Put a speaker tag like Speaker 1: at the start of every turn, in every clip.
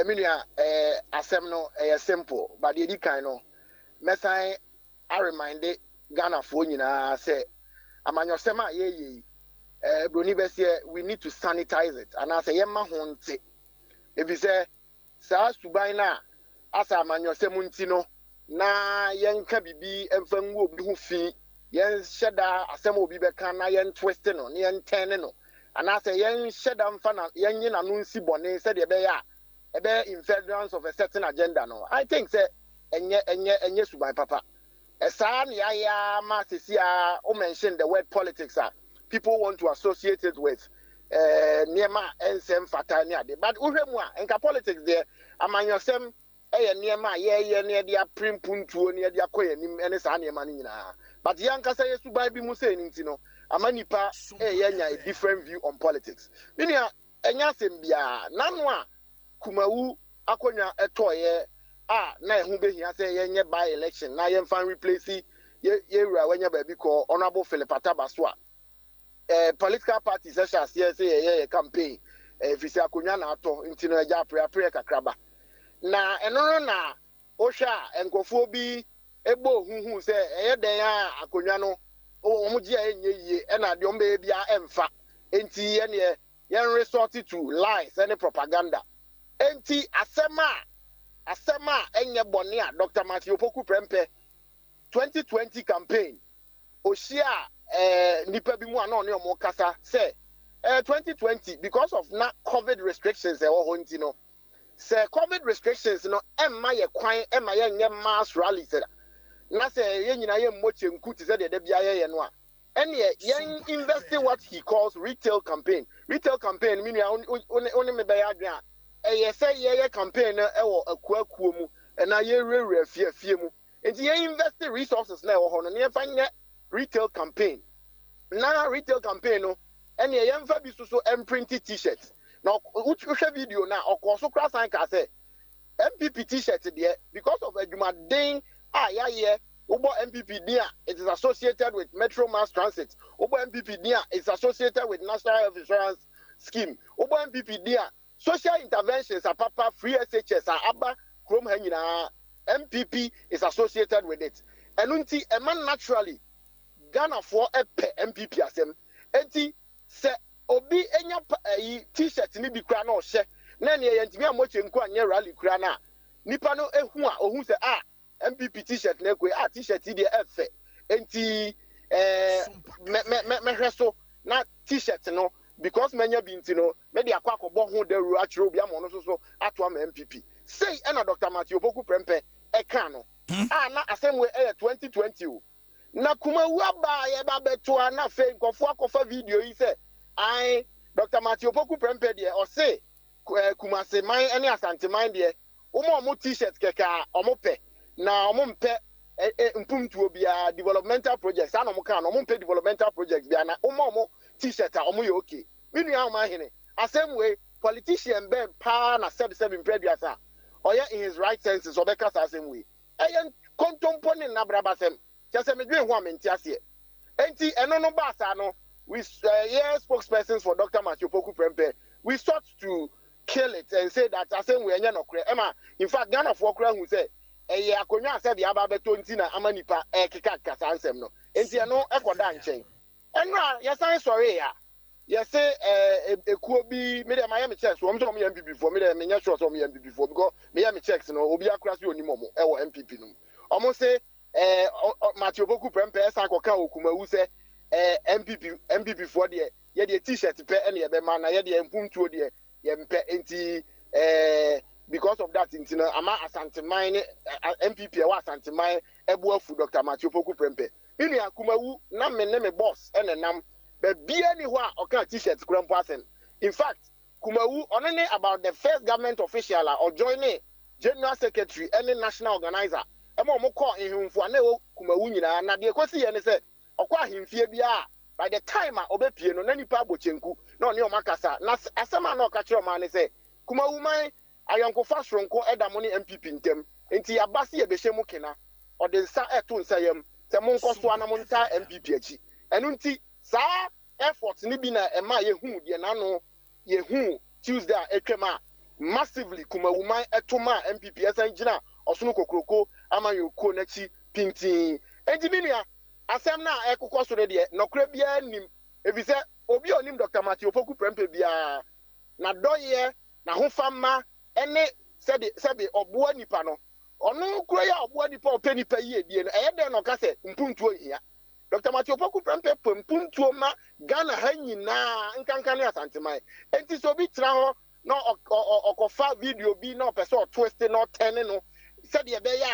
Speaker 1: Me nua, asɛm no ɛyɛ simple, but deɛ di kan no, mɛsan aremind Ghanafoɔ nyinaa sɛ amanyɔsɛm a yɛyɛ yi, broni bɛseɛ, we need to sanitize it anaasɛ yɛma ho nte, efi sɛ saa suban no a asa amanyɔsɛm nti no na yɛnka biribi mfa ngu obi ho fi, yɛnhyɛ da asɛm a obi bɛka na yɛn twist no na yɛntɛn no, anaasɛ yɛnhyɛ da mfa na yɛnye n'ano nsi bɔne sɛdeɛ ɛbɛyɛ a ɛbɛyɛ in furtherance of a certain agenda no, I think sɛ ɛnyɛ suban papa. Ɛsaa ne yɛayɛ ama sesi a o mention the word politics a, people want to associate it with nneɛma a ɛnsɛ mfata ne ade. But wohwɛ mu a, nka politics deɛ, amanyɔsɛm ɛyɛ nneɛma a yɛyɛ ne yɛde apere mpuntuo ne yɛde akɔ yɛn anim ne saa nneɛma no nyinaa. But yɛn ankasa yɛ suban bi mu sɛ ne nti no ama nipa ɛyɛ nya a different view on politics. Me nua, ɛnyɛ asɛm biara n'ano a Kumawu akonnwa ɛtɔɔyɛ a na ɛho behia sɛ yɛnyɛ by election na yɛmfa replace yɛ yɛwura wanya baabi kɔ, Honourable Philip Ataba so a, political parties ɛhyɛ aseɛ sɛ yɛyɛ yɛ campaign, ɛfiri sɛ akonnwa na atɔ nti no ɛgya apereapereɛ kakraba. Na ɛno no na wohwɛ a, nkurɔfoɔ bi ɛbɔ ohuhu sɛ ɛyɛ dɛn a akonnwa no wɔn gye a ɛnyɛ yie, ɛna deɛ wɔn bɛyɛ biara ɛmfa, nti ɛneɛ yɛn resort to lies ɛne propaganda. Nti asɛm a ɛnyɛ bɔne a Dr Matthew Opoku Prempeh 2020 campaign ohyia nipa bi mu a na ɔne ɔmo kasa sɛ 2020, because of na COVID restrictions ɛwɔ hɔ nti no, sɛ COVID restrictions no ɛmma yɛ kwan ɛma yɛnyɛ mass rallies na sɛ yɛn nyinaa yɛ mmɔ kyenku te sɛ deɛ ɛda bi ayɛyɛ no a, ɛneɛ yɛn invest in what he calls retail campaign. Retail campaign, mi nua, wo ne me bɛyɛ adwene a, ɛyɛ sɛ yɛyɛ campaign no ɛwɔ akuakuo mu ɛna yɛwurawura fie fie mu. Nti yɛn invest resources na ɛwɔ hɔ no na yɛmfa nyɛ retail campaign. Na retail campaign no, ɛneɛ yɛmfa bi soso mprint T-shirt. Na wohwɛ video na ɔkɔɔ so kora san kaa sɛ NPP T-shirt deɛ, because of adwumaden a yɛayɛ, wobɔ NPP din a, it is associated with Metro Mass Transit. Wobɔ NPP din a, it's associated with National Health Insurance Scheme. Wobɔ NPP din a, social interventions apapa, free SHS a aba kurom ha nyinaa, NPP is associated with it. Ɛno nti ɛma naturally Ghanafoɔ ɛpɛ NPP asɛm. Nti sɛ obi enya ɛyi T-shirt ni bi kura na ɔhyɛ na nea yɛntumi ammɔ kyenku anyɛ rally kura na nipa no ehu a, ohu sɛ a NPP T-shirt na ekue a, T-shirt yi deɛ ɛfɛ, nti mɛ mɛ mɛ mɛhwɛ so na T-shirt no, because mɛnya bi nti no, mɛde akɔ akɔbɔ ho dawuro akyerɛ obi ama ɔno nso so ato ama NPP. Sei ɛna Dr Matthew Opoku Prempeh ɛka no a, na asɛm wei ɛyɛ 2020 o. Na Kumawu aba a yɛba bɛto a, na afei nkɔfoɔ akɔfa video yi sɛ ae, Dr Matthew Opoku Prempeh deɛ ɔse Kumase man ne Asanteman deɛ, wɔn a wɔn T-shirt kɛkɛ a wɔn pɛ na wɔn mpɛ ɛ ɛ mpumtuo biara, developmental project saa na wɔn kaa no, wɔn mpɛ developmental project biara na wɔn a wɔn T-shirt a wɔn yɛ okay. Me nua ahoma ahene, asɛm wei, politician bɛn paa na sɛbisɛbi mpɛ ɔyɛ in his right senses ɔbɛka saa asɛm wei? Ɛyɛ kontompo ne nnabrabasɛm kyɛ sɛ medwen ho a mente aseɛ. Enti ɛno no baa saa no, we yɛ spokespersons for Dr Matthew Opoku Prempeh, we sought to kill it and say that asɛm wei ɛnyɛ nɔkorɛ. Ɛma in fact Ghanafoɔ koraa hu sɛ ɛyɛ akonnwa a sɛdeɛ aba abɛtɔ nti na ama nipa ɛkeka saa nsɛm no. Enti ɛno ɛkɔda nkyɛn. Ɛno a yɛsan sɔre a, yɛse ekuo bi, mi deɛ ma yɛ mi checks, wɔn sɛ wɔn yɛ NPP foɔ. Mi deɛ mi nyɛ sure sɛ wɔn yɛ NPP foɔ because mi yɛ mi checks no, obi akora so onim wɔn ɛwɔ NPP no mu. Wɔn se Matthew Opoku Prempeh ɛsan kɔka wɔ Kumawu sɛ NPP foɔ deɛ, yɛdeɛ T-shirt pɛ ɛna yɛbɛma na yɛdeɛ mpuntuo deɛ yɛmpɛ. Nti because of that nti no ama Asanteman ne NPP ɛwɔ Asanteman ɛbo afu Dr Matthew Opoku Prempeh. Me nua, Kumawu na me ne me boss ɛna nam baabia ni hɔ a ɔka T-shirt kura mpo asɛm. In fact, Kumawu, ɔno ne about the first government official a ɔjoin ne general secretary ɛne national organizer ɛma ɔmo kɔ nhemfo a na ɛwɔ Kumawu nyinaa. Na deɛ ekosi yɛ ne sɛ ɔkɔ ahemfie biara, by the time a ɔbɛpie no na nipa abɔ kyenku na ɔne ɔmo akasa. Na asɛm a na ɔka kyerɛ ɔmo ne sɛ Kumawu man, ayɔnkofa soronko ɛda mo ne NPP ntam, nti yaba se yɛbɛhyɛ mu kena. Ɔde nsa ɛto nsa yam sɛ monkɔ so a na montaa NPP akyi. Ɛno nti saa effort ne bi na ɛma yɛhu deɛ n'ano yɛhu Tuesday a atwam a Massively Kumawuman ɛto maa NPP ɛsan gyina Ɔsono Kokroko amanyɔkuo no akyi pintinn. Enti me nua, asɛm no a ɛrekokɔ so no deɛ, nɔkorɛ biara nnim, efisɛ obi a ɔnim Dɔkta Matthew Opoku Prempeh biara, n'adɔeɛ, n'ahofamma ne sɛde sɛbe ɔboa nnipa no, ɔno kura yi a ɔboa nnipa a ɔpɛ nnipa yiedie no, ɛyɛ dɛn na ɔka sɛ mpuntuo nhia? Dɔkta Matthew Opoku Prempeh pɛ mpuntuo ma Ghana ha nyinaa, nkanka ne Asanteman. Enti sɛ obi tena hɔ na ɔkɔfa video bi na ɔpɛ sɛ ɔtwiste na ɔtɛne no sɛdeɛ ɛbɛyɛ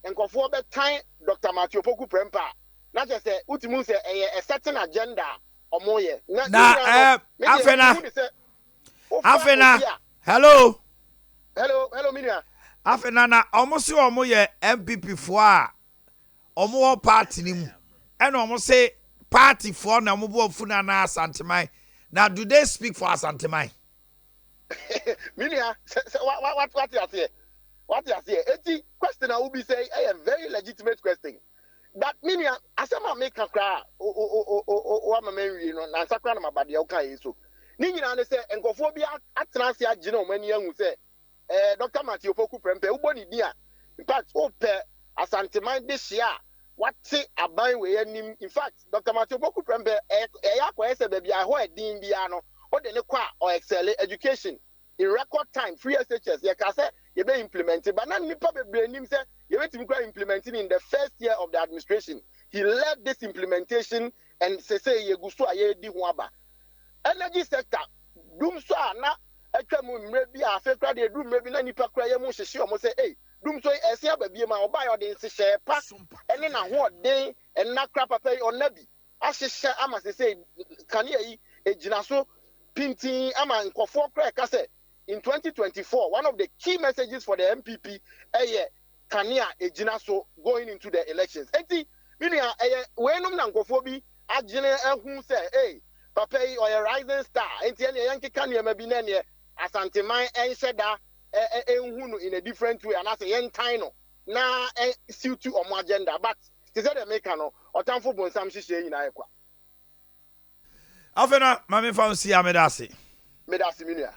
Speaker 1: a nkurɔfoɔ bɛtan Dɔkta Matthew Opoku Prempeh a, na kyerɛ sɛ wotumi hu sɛ ɛyɛ a certain agenda a wɔyɛ. Na ne
Speaker 2: Na
Speaker 1: nyinaa no,
Speaker 2: eh,
Speaker 1: me deɛ
Speaker 2: afei na
Speaker 1: mehu ne sɛ wofa
Speaker 2: afei na
Speaker 1: obi a
Speaker 2: hello.
Speaker 1: Hello, hello, me nua.
Speaker 2: Afei na na wɔn se wɔn yɛ NPP foɔ a wɔn wɔ party no mu ɛna wɔn se party foɔ na wɔn bo afu no anaa Asanteman na do they speak for Asanteman?
Speaker 1: Me nua, sɛ wa wa wate aseɛ, wate aseɛ. Eti question a wobisa yi ɛyɛ very legitimate question. But me nua, asɛm a meka koraa o o o o o ama manwie no, nansa koraa na maba deɛ woka yi so. Ne nyinaa ne sɛ nkurɔfoɔ bi atena ase agyina wɔn ani ahu sɛ eh, Dr. Matthew Opoku Prempeh, wobɔ ne din a, in fact, wopɛ Asanteman dehyeɛ a wate aban wei anim. In fact, Dr. Matthew Opoku Prempeh, ɛyɛ akɔyɛ sɛ baabi a ɛhɔ ɛden biara no, wode ne kɔ a, ɔexcel education in record time. Free SHS, yɛka sɛ yɛbɛ implement, but na nnipa bebree nim sɛ yɛbɛtumi kora implement in the first year of the administration. He led this implementation and sese yɛgu so a yɛredi ho aba. Energy sector, dum so a na atwa mu mmerɛ bi a afei kora deɛ ɛduru mmerɛ bi na nnipa kora yɛ mu hyehye ɔmo sɛ, ei, dum so yi ɛsen aba biem a ɔbaa yɛ ɔde nhyehyɛɛ pa ɛne n'ahoɔden ɛnna kora papa yi ɔnna bi ahyehyɛ ama sese kanea yi egyina so pintin ama nkɔfoɔ kora ɛka sɛ in 2024 one of the key messages for the NPP ɛyɛ kanea egyina so going into the elections. Eti me nua, ɛyɛ weinom na nkɔfoɔ bi agyene ahu sɛ, ee, papa yi ɔyɛ rising star, enti ɛneɛ yɛnkeka nneɛma bi na ɛneɛ Asanteman ɛnhyɛ da ɛnhu no in a different way anaasɛ yɛntan no na suit ɔmo agenda. But te sɛ deɛ meka no, ɔtamfo bonsam hyehyɛ nyinaa yɛ kwa.
Speaker 2: Afei na maame fa nsi a, meda ase.
Speaker 1: Meda ase, me nua.